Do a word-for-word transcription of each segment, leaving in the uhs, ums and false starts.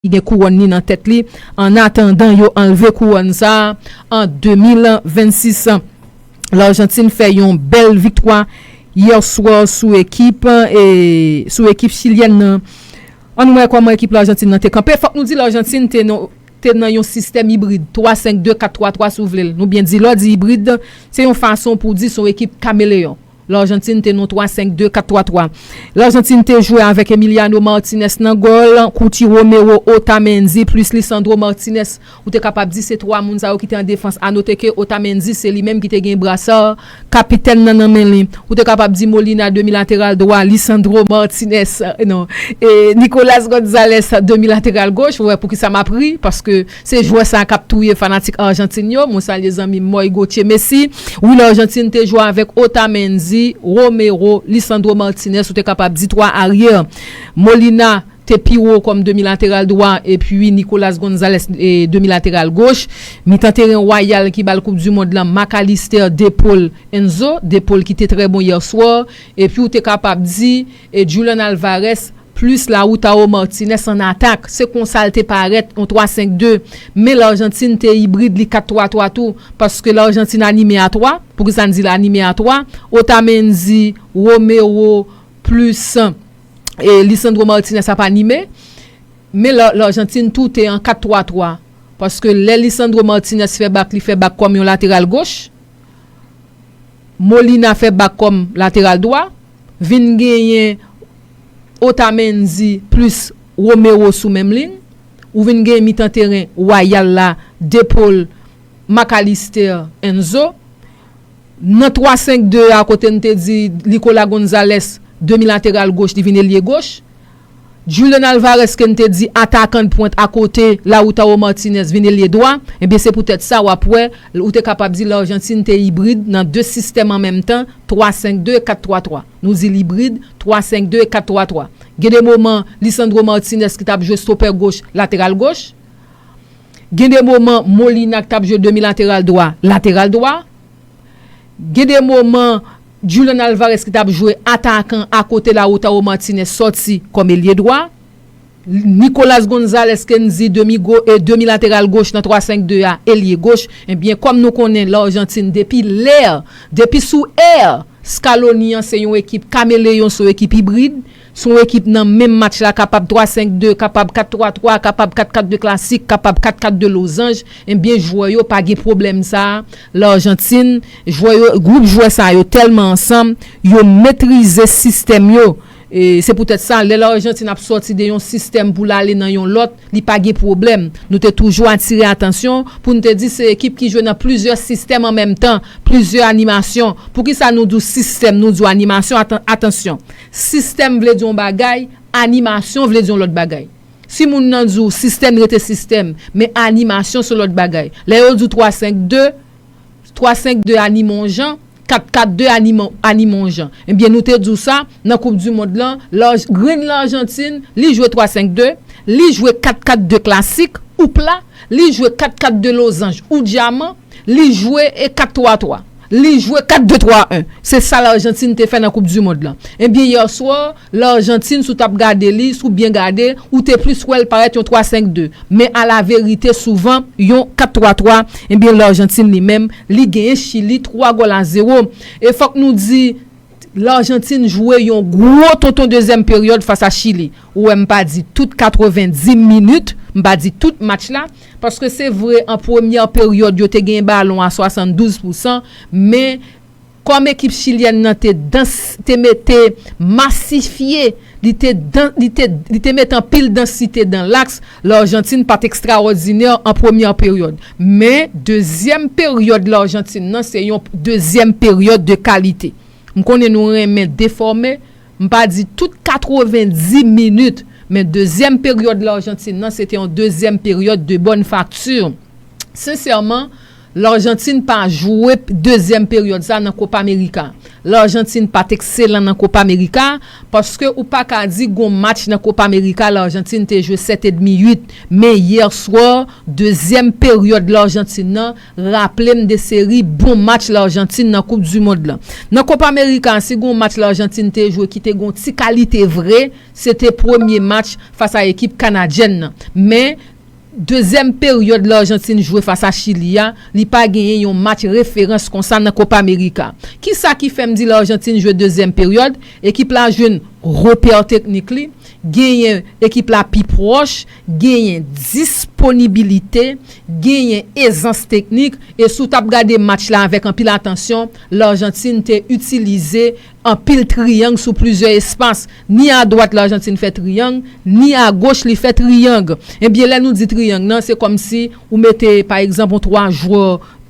ki gen kouwòn li nan tèt li, an atandan yo anlve kouwòn sa a an de mil vennsis. Lajantin fè yon bèl viktwa yè swa sou ekip, e, sou ekip chilyèn nan. Ann wè kòman ekip Lajantin nan te kanpe. Fòk nou di Lajantin te nan, te nan yon sistèm ibrid, twa senk de, kat twa twa si w vle l. Nou byen di, lè w di ibrid, se yon fason pou w di se yon ekip kameleyon. Lajantin te nan twa senk de, kat twa twa. Lajantin te jwe avèk Emiliano Martinez nan gòl, Cuti Romero, Otamendi, plis Lisandro Martinez. Ou te kapab di se twa moun sa yo ki te an defans. A note ke Otamendi se li menm ki te gen brasa kapitèn nan nan men li. Ou te kapab di Molina demi lateral dwa, Lisandro Martinez, euh, non, e Nicolas Gonzalez demi lateral goch. Ou wè poukisa m ap ri, paske se jwè sa k ap touye fanatik Ajantin yo. Mwen salye zanmi m Moy Gauthier Messi. Wi, Lajantin te jwe avèk Otamendi, Romero, Lisandro Martinez, ou te kapab di twa aryè. Molina te pi wo kòm demi lateral dwa, epi Nicolas Gonzalez, e, demi lateral goch. Mitan teren wayal ki ba l Koup di Mond lan, Mac Allister, De Paul, Enzo, De Paul ki te trè bon yè swa, epi ou te kapab di, e, Julian Alvarez plis Lautaro Martinez an atak. Se konsa l te parèt, yon twa senk de. Men Lajantin te ibrid li kat twa twa tou, paske Lajantin anime a twa. Poukisa n di l anime a twa? Otamendi, Romero, plis, e, Lisandro Martinez ap anime. Men La-, Lajantin tou te an kat twa twa. Paske lè Lisandro Martinez fè bak, li fè bak kòm yon lateral goch. Molina fè bak kòm lateral dwa. Vin genyen Otamendi plis Romero sou menm liy. Ou vin genyen mitan teren wayal la, De Paul, Mac Allister, Enzo. Nan twa senk de a, kote n te di Nicolas Gonzalez, demi lateral goch, li vin elye goch. Julian Alvarez, ke n te di atakan de pwent akote Lautaro Martinez, vin elye dwa. Ebyen, se poutèt sa w ap wè, ou te kapab di Lajantin te ibrid nan de sistèm an menm tan, twa senk de, kat twa twa. Nou di l ibrid, twa senk de, kat twa twa. Gen de moman, Lisandro Martinez ki t ap jwe stopè goch, lateral goch. Gen de moman, Molina ki t ap jwe demi lateral dwa, lateral dwa. Gen de moman, Julian Alvarez ki t ap jwe atakan akote Lautaro Martinez sòti kòm elye dwa. Nicolas Gonzalez ke n di demi go-, e demi lateral goch nan twa senk de a, elye goch. Ebyen, kòm nou konnen Lajantin depi lè, depi sou è, Scaloni an se yon ekip kameleyon, se yon ekip ibrid. Se yon ekip nan menm match la, kapab twa senk de, kapab kat twa twa, kapab kat kat de klasik, kapab kat kat de lozanj. Ebyen, jwè yo pa gen pwoblèm sa a. Lajantin, jwè yo, gwoup jwè sa yo tèlman ansanm, yo metrize sistèm yo. E se poutèt sa, lè Lajantin ap sòti de yon sistèm pou l ale nan yon lòt, li pa gen pwoblèm. Nou te toujou atire atansyon pou n te di se ekip ki jwe nan plizyè sistèm an menm tan, plizyè animasyon. Poukisa nou di w sistèm, nou di w animasyon? Atan-, atansyon. Sistèm vle di yon bagay, animasyon vle di yon lòt bagay. Si moun nan di w sistèm rete sistèm, men animasyon se lòt bagay. Lè yo di w twa senk de, twa senk de anime yon jan, kat kat de anime, anime yon jan. Ebyen, nou te di w sa, nan Koup di Mond lan, Laj-, grenn Lajantin, li jwe twa senk de, li jwe kat kat de klasik, ou pla, li jwe kat kat de lozanj, ou dyaman, li jwe e kat twa twa. Li jwe kat de twa en. Se sa Lajantin te fè nan Koup di Mond lan. Ebyen, yè swa, Lajantin, si w t ap gade li, si w byen gade, ou te plis wè l parèt yon twa senk de. Men alaverite, souvan, yon kat twa twa, ebyen, Lajantin li menm, li genyen Chili twa gòl a zewo. E fòk nou di, Lajantin jwe yon gwo tonton dezyèm peryòd fas a Chili. Ou wè, m pa di tout katrevenndis minit, m pa di tout match la, paske se vre, an premyè peryòd, yo te gen balon a swasanndouz pousan, men kòm ekip chilyèn nan te dans, te mete masifye, li te dan-, li te, li te mete anpil dansite dan laks, Lajantin pa t ekstrawòdinè an premyè peryòd. Men, dezyèm peryòd Lajantin nan, se yon dezyèm peryòd de kalite. M konnen nou renmen defòme, m pa di tout katrevenndis minit, men dezyèm peryòd Lajantin nan, se te yon dezyèm peryòd de bòn fakti. Sensèman, Lajantin pa jwe dezyèm peryòd sa nan Copa America. Lajantin pa t ekselan nan Copa America, paske ou pa ka di gon match nan Copa America Lajantin te jwe sèt edmi, uit. Men yè swa, dezyèm peryòd Lajantin nan, raple m de seri bon match Lajantin nan Koup di Mond lan. Nan Copa America, si gon match Lajantin te jwe ki te gon ti kalite vre, se te premye match fas a ekip kanadyèn nan. Men, dezyèm peryòd Lajantin jwe fas a Chili a, li pa genyen yon match referans konsa nan Copa America. Kisa ki fè m di Lajantin jwe dezyèm peryòd? Ekip la jwenn repè teknik li, genyen ekip la pi pwòch, genyen disponibilite, genyen ezans teknik, e si w t ap gade match la avèk anpil atansyon, Lajantin te itilize anpil triyang sou plizyè espas. Ni adwat Lajantin fè triyang, ni agoch li fè triyang. Ebyen, lè nou di triyang nan, se kòmsi ou mete, pa egzanp, yon twa jwè,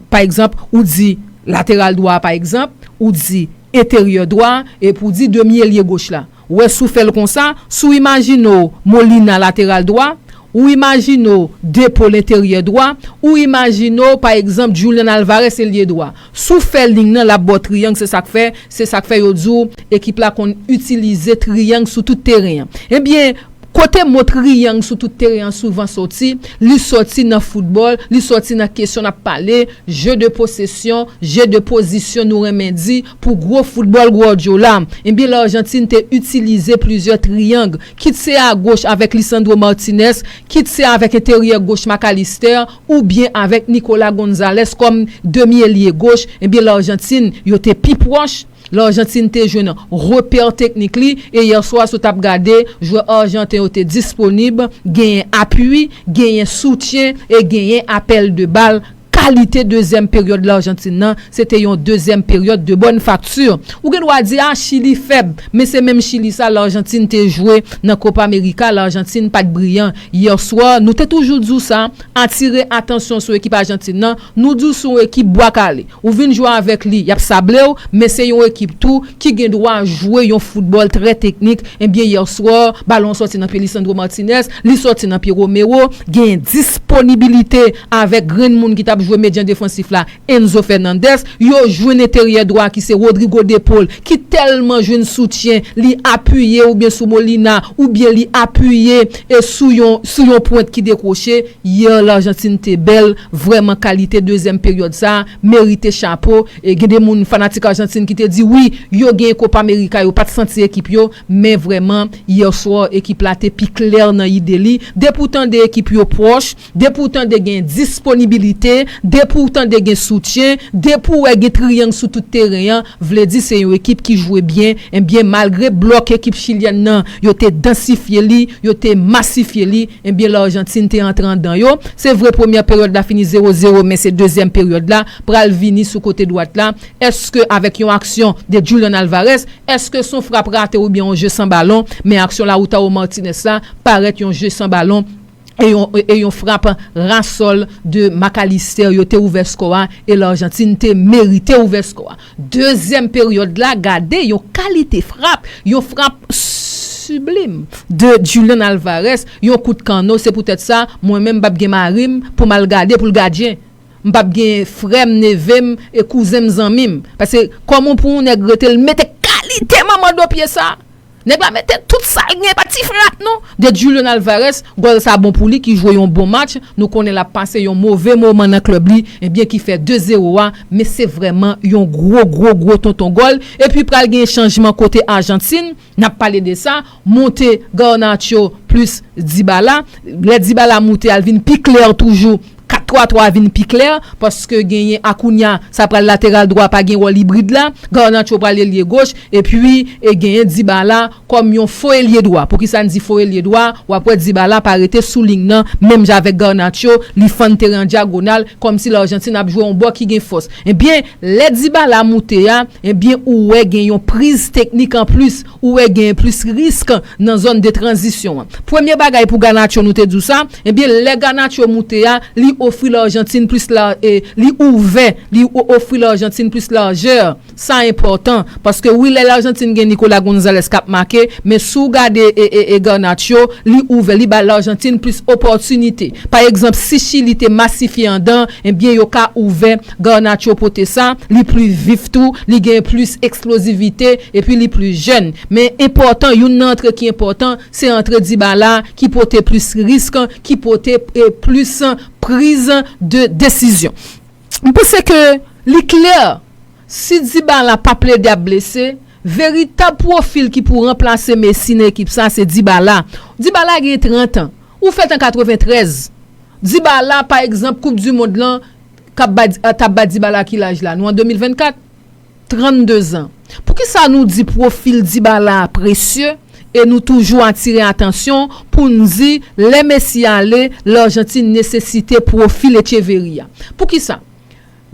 pa egzanp, ou di lateral dwa, pa egzanp, ou di enteryè dwa, epi ou di demi elye goch la. Ou wè, si w fè l konsa, si w imajine w Molina lateral dwa, ou imajine w De Paul enteryè dwa, ou imajine w, pa egzanp, Julian Alvarez elye dwa. Si w fè liy nan, l ap ba w triyang, se sa k fè, se sa k fè yo di w ekip la konn itilize triyang sou tout teren an. Ebyen, kote mo triyang sou tout teren an souvan soti, li soti nan foutbòl, li soti nan kesyon n ap pale, jeu de possession, jeu de position nou renmen di, pou gwo foutbòl Guardiola. Ebyen, Lajantin te itilize plizyè triyang, kit se agoch avèk Lisandro Martinez, kit se avèk enteryè goch Mac Allister, oubyen avèk Nicolas Gonzalez kòm demi elye goch, ebyen, Lajantin, yo te pi pwòch. Lajantin te jwenn repè teknik li, e yè swa, si w t ap gade, jwè ajanten yo te disponib, genyen apui, genyen soutyen e genyen apèl de bal. Kalite dezyèm peryòd Lajantin nan, se te yon dezyèm peryòd de bòn fakti. Ou gen dwa di, a, Chili fèb, men se menm Chili sa Lajantin te jwe nan Copa America, Lajantin pa t briyan. Yè swa, nou te toujou di w sa, atire atansyon sou ekip Ajantin nan, nou di w se yon ekip bwa kale. Ou vin jwe avèk li, y ap sable w, men se yon ekip tou ki gen dwa jwe yon foutbòl trè teknik. Ebyen, yè swa, balon sòti nan pye Lisandro Martinez, li sòti nan pye Romero, gen disponibilite avèk grenn moun ki t ap jwe medyan defansif la, Enzo Fernandez, yo jwenn enteryè dwa ki se Rodrigo De Paul, ki tèlman jwenn soutyen, li apiye oubyen sou Molina, oubyen li apiye e sou yon, sou yon pwent ki dekwoche. Yè, Lajantin te bèl, vrèman kalite dezyèm peryòd sa a merite chapo. E gen de moun fanatik Ajantin ki te di wi, yo genyen Copa America, yo pa t santi ekip yo, men vrèman, yè swa, ekip la te pi klè nan ide li. Depi w tande ekip yo pwòch, depi w tande gen disponibilite, depi w tande gen soutyen, depi w wè gen triyang sou tout teren an, vle di se yon ekip ki jwe byen. Ebyen, malgre blòk ekip chilyèn nan, yo te dansifye li, yo te masifye li, ebyen, Lajantin te antre andan yo. Se vre, premyè peryòd la fini zewo zewo, men se dezyèm peryòd la pral vini sou kote dwat la. Èske avèk yon aksyon de Julian Alvarez, èske se yon frap rate oubyen yon je san balon? Men aksyon Lautaro Martinez la parèt yon je san balon e yon, e yon frap rasòl de Mac Allister, yo te ouvè skò a e Lajantin te merite ouvè skò a. Dezyèm peryòd la, gade yon kalite frap, yon frap siblim de Julian Alvarez, yon kout kanno. Se poutèt sa, mwen menm, m p ap gen mari m pou m al gade pou l gadyen. M p ap gen frè m, neve m, e kouzen m, zanmi m. Paske kòman pou yon nèg rete, l mete kalite manman do pye sa? Nèg la mete tout sa l gen, pa ti frap non. De Julian Alvarez, gòl sa bon pou li, ki jwe yon bon match. Nou konnen l ap pase yon move moman nan klèb li, ebyen ki fè de zewo a, men se vrèman yon gwo, gwo, gwo tonton gòl. Epi pral gen chanjman kote Ajantin, n ap pale de sa, monte Garnacho plis Dybala. Lè Dybala moute, al vin pi klè toujou. Kat twa twa vin pi klè, paske genyen Acuna, sa pral lateral dwa, pa gen wòl ibrid la. Garnacho pral elye goch, epi e genyen Dybala kòm yon fo elye dwa. Poukisa n di fo elye dwa? W ap wè Dybala pa rete sou liy nan, menm jan avèk Garnacho, li fann teren an dyagonal, kòmsi Lajantin ap jwe yon bò ki gen fòs. Ebyen, lè Dybala moute a, ebyen, ou wè gen yon priz teknik anplis, ou wè gen plis risk nan zòn de tranzisyon an. Premye bagay pou Garnacho, nou te di w sa, ebyen, lè Garnacho moute a, li ofri Lajantin plis la, e, li ouvè, li o- ofri Lajantin plis lajè. Sa enpòtan, paske wi, lè Lajantin gen Nicolas Gonzalez k ap make, men si w gade e, e, e Garnacho, li ouvè, li bay Lajantin plis opòtinite. Pa egzanp, si Chili te masifye andan, ebyen yo ka ouvè Garnacho pote sa, li pli vif tou, li gen plis eksplozivite, epi li pli jèn. Men enpòtan, youn nan antre ki enpòtan, se antre Dybala ki pote plis risk, ki pote e, plis priz de desizyon. M panse ke li klè, si Dybala pa plede ap blese, veritab pwofil ki pou ranplase Messi nan ekip sa, se Dybala. Dybala gen trant an. Ou fèt an katreventrèz. Dybala, pa egzanp, Koup di Mond lan, k ap bay, t ap bay Dybala ki laj la? Nou an de mil vennkat. Trannde zan. Poukisa nou di pwofil Dybala a presye e nou toujou atire atansyon pou n di lè Messi ale, Lajantin nesesite pwofil Etcheverry a? Poukisa?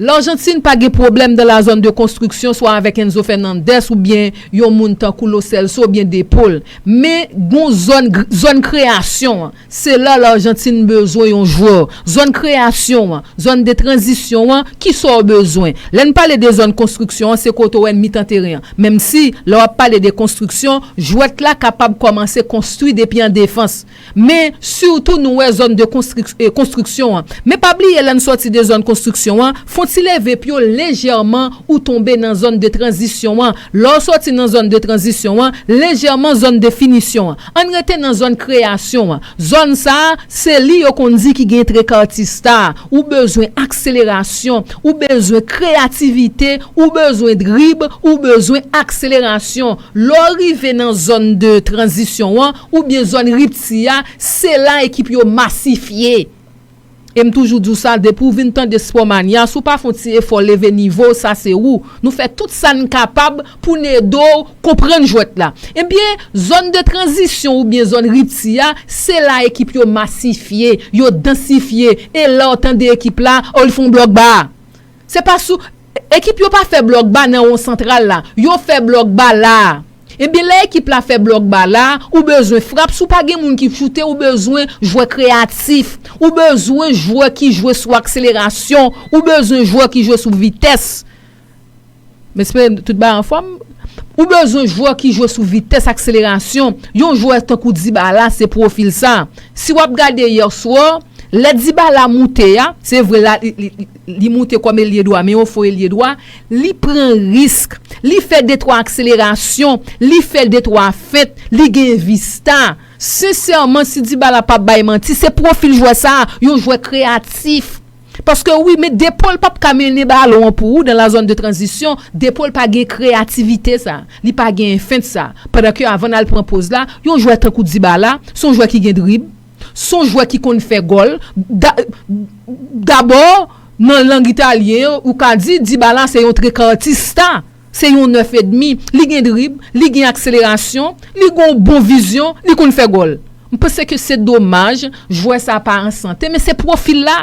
Lajantin pa gen pwoblèm dans la zone de construction, swa avèk Enzo Fernandez oubyen yon moun tankou Lo Celso oubyen De Paul. Men gon zòn, zòn kreyasyon an. Se la Lajantin bezwen yon jwè. Zòn kreyasyon an, zòn de tranzisyon an, kisa w bezwen? Lè n pale de zòn konstriksyon an, se kote w wè n mitan teren an. Menm si, lè w ap pale de konstriksyon, jwèt la kapab kòmanse konstwi depi an defans. Men, sitou nou wè zòn de konstrik- e, konstriksyon an. Men pa bliye, lè n sòti de zòn konstriksyon an, fè yon ti leve pye w lejèman, ou tonbe nan zòn de tranzisyon an. Lè w sòti nan zòn de tranzisyon an, lejèman zòn de finisyon an. Ann rete nan zòn kreyasyon an. Zòn sa a, se li yo konn di ki gen trekatista. Ou bezwen akselerasyon, ou bezwen kreyativite, ou bezwen drib, ou bezwen akselerasyon. Lè w rive nan zòn de tranzisyon an, oubyen zòn ripti a, se la ekip yo masifye. E m toujou di w sa, depi w vin tande Spòmanya, si w pa fè yon ti efò leve nivo w, sa se ou. Nou fè tout sa n kapab pou n ede w konprann jwèt la. Ebyen, zòn de tranzisyon oubyen zòn ripti a, se la ekip yo masifye, yo dansifye, e lè w tande ekip la, o, li fè yon blòk ba. Se pa sou, ekip yo pa fè blòk ba nan won santral la, yo fè blòk ba la. Ebyen, lè ekip la fè blòk ba la, ou bezwen frap. Si w pa gen moun ki choute, ou bezwen jwè kreyatif. Ou bezwen jwè ki jwe sou akselerasyon. Ou bezwen jwè ki jwe sou vitès. M espere tout bagay anfòm. Ou bezwen jwè ki jwe sou vitès, akselerasyon. Yon jwè tankou Dybala, se pwofil sa. Si w ap gade yèswa, lè Dybala moute a, se vre la, li, li, li, li moute kòm elye dwa, men yon fo elye dwa, li pran risk, li fè de twa akselerasyon, li fè de twa fent, li gen vista. Sensèman, si Dybala p ap bay manti, se pwofil jwè sa, yon jwè kreyatif. Paske wi, men De Paul p ap ka mennen balon an pou ou dans la zone de transition. De Paul pa gen kreyativite sa. Li pa gen fent sa. Pandan ke avan n al pran poz la, yon jwè tankou Dybala, se yon jwè ki gen drib, se yon jwè ki konn fè gòl. Da, dabò, nan lang italyen, ou ka di Dybala se yon trekartista. Se yon nèf edmi. Li gen drib, li gen akselerasyon, li gen yon bon vizyon, li konn fè gòl. M panse ke se domaj, jwè sa pa an sante, men se pwofil la.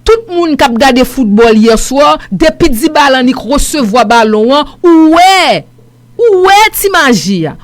Tout moun k ap gade foutbòl yèswa, depi Dybala annik resevwa balon an, ou wè, ou wè ti maji a.